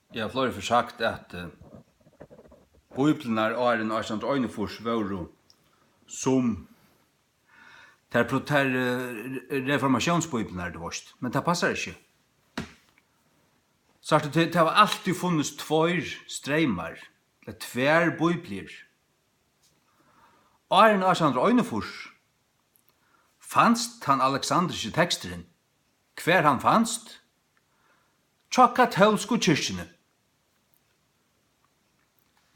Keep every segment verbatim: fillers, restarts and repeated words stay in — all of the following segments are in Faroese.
Eg havi fleiri ferð sagt, at, eh, bíbliurnar áðrenn átjan hundrað og einogfýrs vóru sum tær pro-, tær, eh, reformatiónsbíbliurnar, tú veist. Men tað passar ikki. Sært tú, tað, tað hava altíð funnist tveir streymar, ella tvær bíbliur. Áðrenn átjan hundrað og einogfýrs fanst tann aleksandriski teksturin. Hvar hann fanst? Hjá katólsku kirkjuni.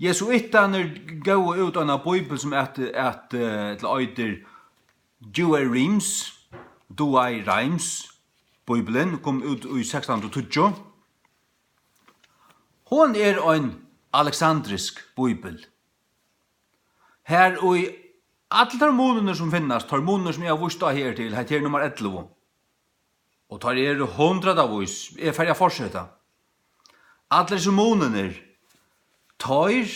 Jesuittarnir góvu út eina bíbel sum at, at, eh, ella eitur Douay-Rheims, Douay-Rheims, bíbelin kom út í sekstan hundrað og tíggju. Hon er ein aleksandrisk bíbel. Har í allir teir munirnir sum finnast, teir munirnir sum eg havi víst á her til, hetta er nummar ellivu. Og teir eru hundraðavís. Eg fari at fortseta. Allir hesir munirnir, teir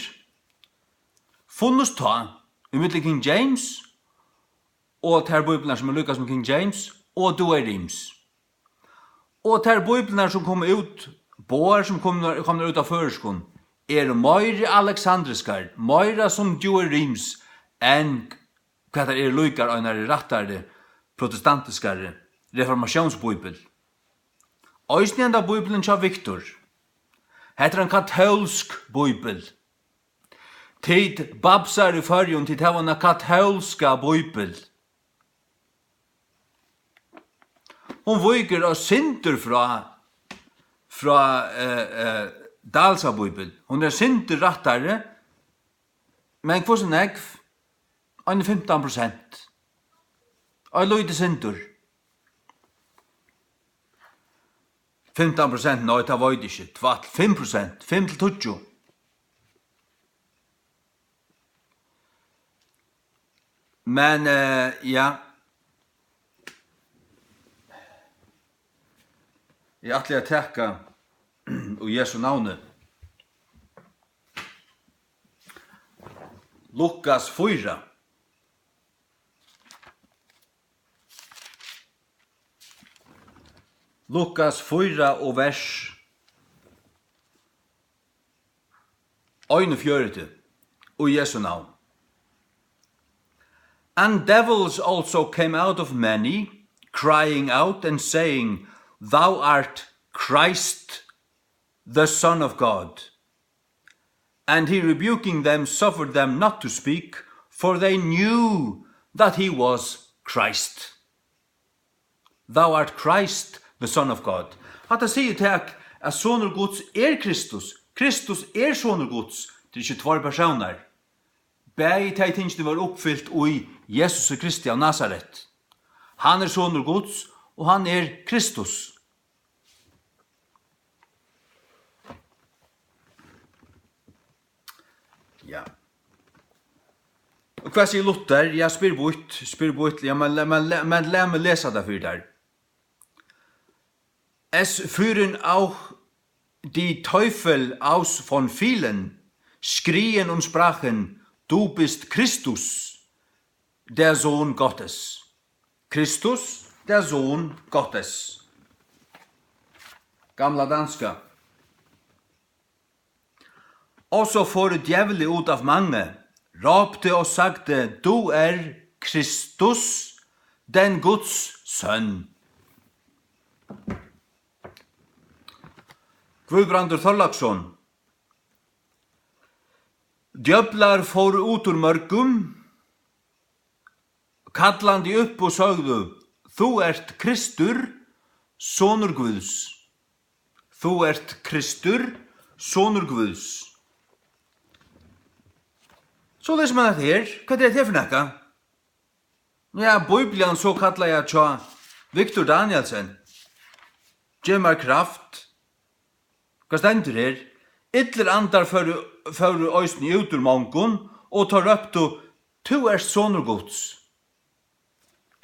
funnust tá, ímillum King James og tær bíbliurnar sum er líka sum King James og Douay-Rheims. Og tær bíbliurnar sum koma út, báðar sum komnar, komnar út á føroyskum, eru meiri aleksandriskar, meira sum Douay-Rheims, enn hvat tær eru líkar einari rættari, protestantiskari reformatiónsbíbel. Eisini henda bíblian hjá Victor. Hetta er ein katólsk bíbel. Tit babsar í Føroyum, tit hava eina katólska bíbel. Hon víkur eitt sindur frá, frá, eh, eh, Dalsa bíbel. Hon er eitt sindur rættari, men hvussu nógv? Ein fimtan prosent. Eitt lítið sindur. Fimtan prosent, nei, tað veit eg ikki. Tvætl, fimm prosent, fimm til tíggju. Men, eh, ja. Eg ætli at taka í Jesu navni. Lukas fýra. Lukas fýra og vers einogfjøruti, í Jesu navn. And devils also came out of many, crying out and saying, "Thou art Christ, the Son of God." And he, rebuking them, suffered them not to speak, for they knew that he was Christ. Thou art Christ, the Son of God. Hatta sigur tak, at Sonur Guds er Kristus. Kristus er Sonur Guds. Tað er ikki tveir persónar. Bæði tey tingini vóru uppfylt í Jesusi Kristi av Nasaret. Hann er Sonur Guds, og hann er Kristus. Ja. Og hvat sigur Luther? Ja, spyr bítt, spyr bítt. Ja, men, men, men lat meg lesa tað fyri tær. Es führen auch die Teufel aus von vielen, schrien und sprachen: „Du bist Christus, der Sohn Gottes.“ Kristus, der Sohn Gottes. Gamla danska. Og så for djævle ud af mange, råbte og sagde: „Du er Kristus, den Guds søn.“ Guðbrandur Þorláksson. Djöflar fóru út úr mörgum, kallandi upp og søgðu: „Tú ert Kristur, sonur Guðs. Tú ert Kristur, sonur Guðs.“ So lesur mann hetta her. Hvat er hetta her fyri nakað? Ja, Biblian, so kallaða, hjá Victor Danielsen, gevur mær kraft. Hvat stendur her? Illir andar fóru, fóru eisini út úr mongum, og teir róptu: „Tú ert sonur Guds.“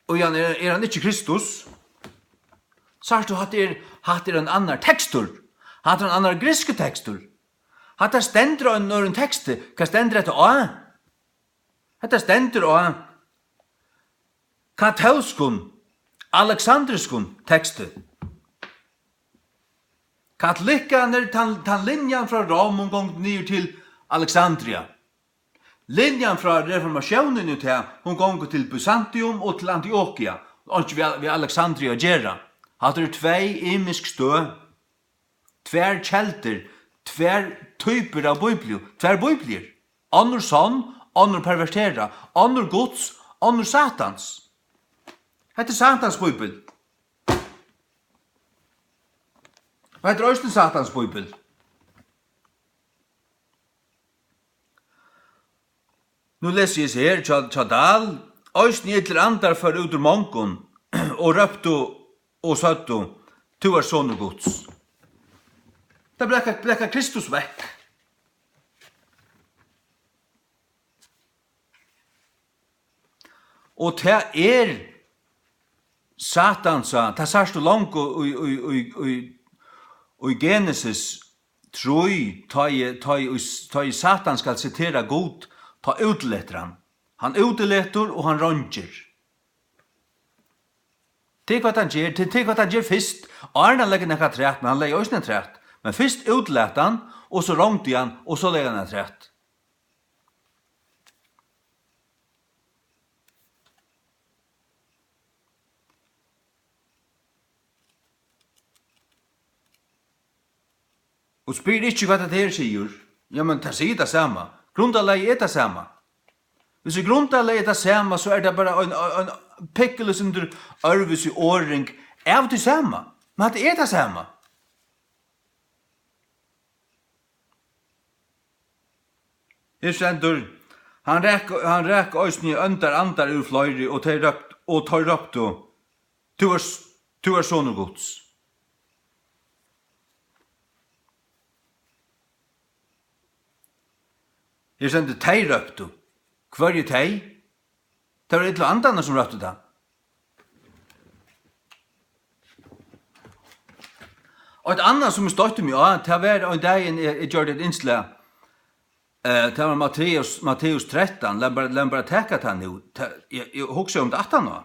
Og hann er, er hann ikki Kristus? Sært tú, hatta er, hatta er ein annar tekstur. Hatta er ein annar grikskur tekstur. Hatta stendur á einum øðrum teksti. Hvat stendur hetta á? Hetta stendur á katólskum, aleksandriskum teksti. Katolikkarnir, tann, tann linjan frá Rom, hon gongur niður til Alexandria. Linjan frá reformatiónini, tað, hon gongur til Byzantium og til Antiokia. Einki við, við Alexandria at gera. Hatta eru tvey ymisk støð, tvær keldur, tvær typur av bíbliu, tvær bíbliur. Onnur sonn, onnur perverterað, onnur Guds, onnur Satans. Hetta er Satans bíbel. Og hetta er eisini Satans bíbel. Nú lesi eg hesa her, hjá, hjá Dahl. Eisini illir andar fóru út úr mongum og róptu og søgdu: Tú ert sonur Guds. Tað blaka, blaka Kristus vekk. Og tað er Satansa, tað sært tú longu í, í, í, í, í Genesis trý, tá ið, tá ið, tá ið Satan skal sitera Gud, tá útiletur hann. Hann útiletur og hann reingir. Tað er hvat hann ger, tað, tað er hvat hann ger fyrst, áðrenn hann leggur nakað afturat, men hann legði eisini afturat. Men fyrst útilat hann, og so reingdi hann, og so legði hann afturat. Og spyr ikki, hvat hetta her sigur. Ja, men tað sigur tað sama. Grundarlagið er tað sama. Hvis grundarlagið er tað sama, so er tað bara ein, ein, ein pinkulítið sindur øðrvísi orðing av tí sama. Men hatta er tað sama. Her stendur: Hann rak, hann rak eisini óndar andar úr fleiri, og tey rópt, og teir róptu: Tú ert, tú ert sonur Guds. Her stendur: Tey róptu. Hvørji tey? Tað var illu andarnir, sum róptu tað. Og eitt annað, sum eg støtti meg á, tað var ein dagin, eg, eg gjørdi eitt innslag. Eh, tað var Matteus, Matteus trettan. Lat bara, lat bara taka tað nú. Tað, eg, eg hugsaði um tað aftaná.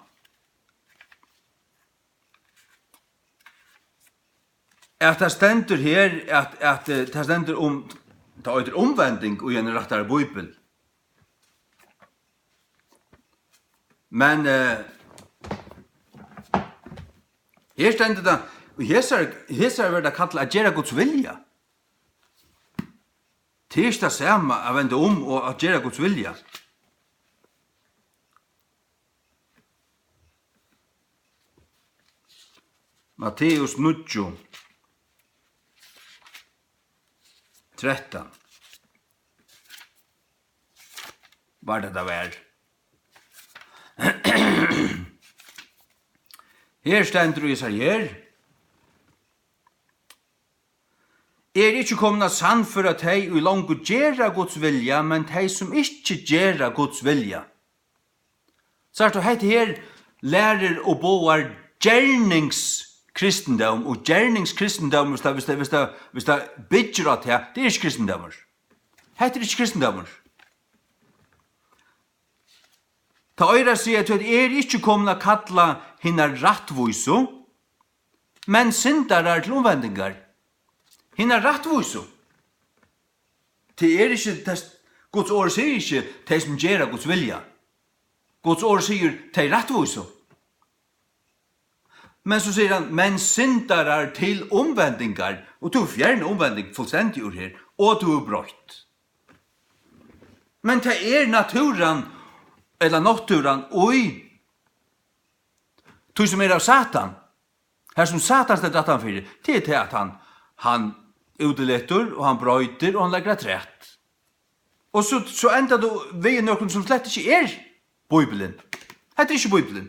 At tað stendur her, at, at, eh, tað stendur um, tað eitur umvending í ein rættari bíbel. Men, eh, her stendur tað, og hesar, hesar verða kallað at gera Guds vilja. Tað er ikki tað sama at venda um og at gera Guds vilja. Matteus níggju, trettan. Var tað, tað var. Her stendur í hesari her: Eg eri ikki komin at sannføra tey, ið longu gera Guds vilja, men tey, sum ikki gera Guds vilja. Sært tú, hetta her lærir og boðar gerningskristindóm, og gerningskristindóm, hvis tað, hvis tað, hvis tað, hvis tað byggir á tað, tað er ikki kristindómur. Hetta er ikki kristindómur. Tað eigur at siga, at eg eri ikki komin at kalla hinar rættvísu, men syndarar til umvendingar. Hinar rættvísu. Tað er ikki tess, Guds orð sigur ikki tey, sum gera Guds vilja. Guds orð sigur tey rættvísu. Men so sigur hann: "Men syndarar til umvendingar", og tú fjernar umvending fullstendig úr her, og tú er broytt. Men tað er natúran, ella náttúran, í tí, sum er av Satan. Har sum Satan stendur aftanfyri, tað er tað, at hann, hann útiletur, og hann broytir, og hann leggur afturat. Og so, so endar tú við nøkrum, sum slett ikki er Bíblian. Hetta er ikki Bíblian.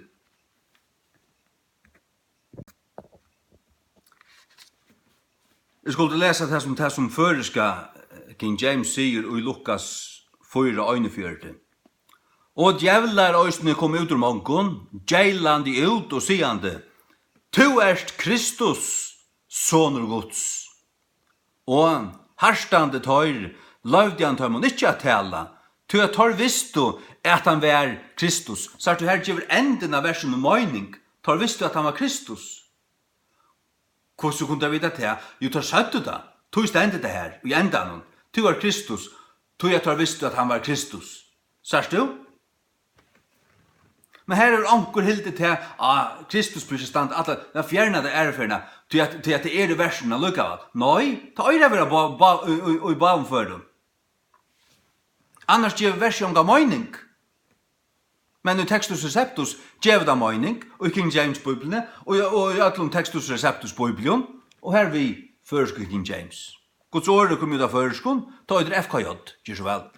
Eg skuldi lesa tað sum, tað sum føroyska, eh, King James sigur í Lukas fýra einogfjøruti. Og djevlar eisini komu út úr mongum, geylandi út og sigandi: "Tú ert Kristus, sonur Guds." Og hartandi teir, loyvdi hann teimum ikki at tala, tí at teir vistu, at hann var Kristus. Sært tú, her gevur endin av versinum meining. Teir vistu, at hann var Kristus. Hvussu kundu teir vita tað? Jú, teir søgdu tað. Tí stendur tað her í endanum. Tú ert Kristus, tí at teir vistu, at hann var Kristus. Sært tú? Men her er onkur hildið til, at Kristus blívur ikki standa alla, men fjerna tað aðru ferðina, tí at, tí at tað er í versinum allíkavæl. Nei, tað eigur at vera bá-, bá-, í, í, í báðum førum. Annars gevur versið onga meining. Men í Textus Receptus gevur tað meining, og í King James Bíbliuni, og í, og í øllum Textus Receptus Bíblium, og her við føroysku King James. Guds orð er komið út á føroyskum, tað eitur F K J, ger so væl.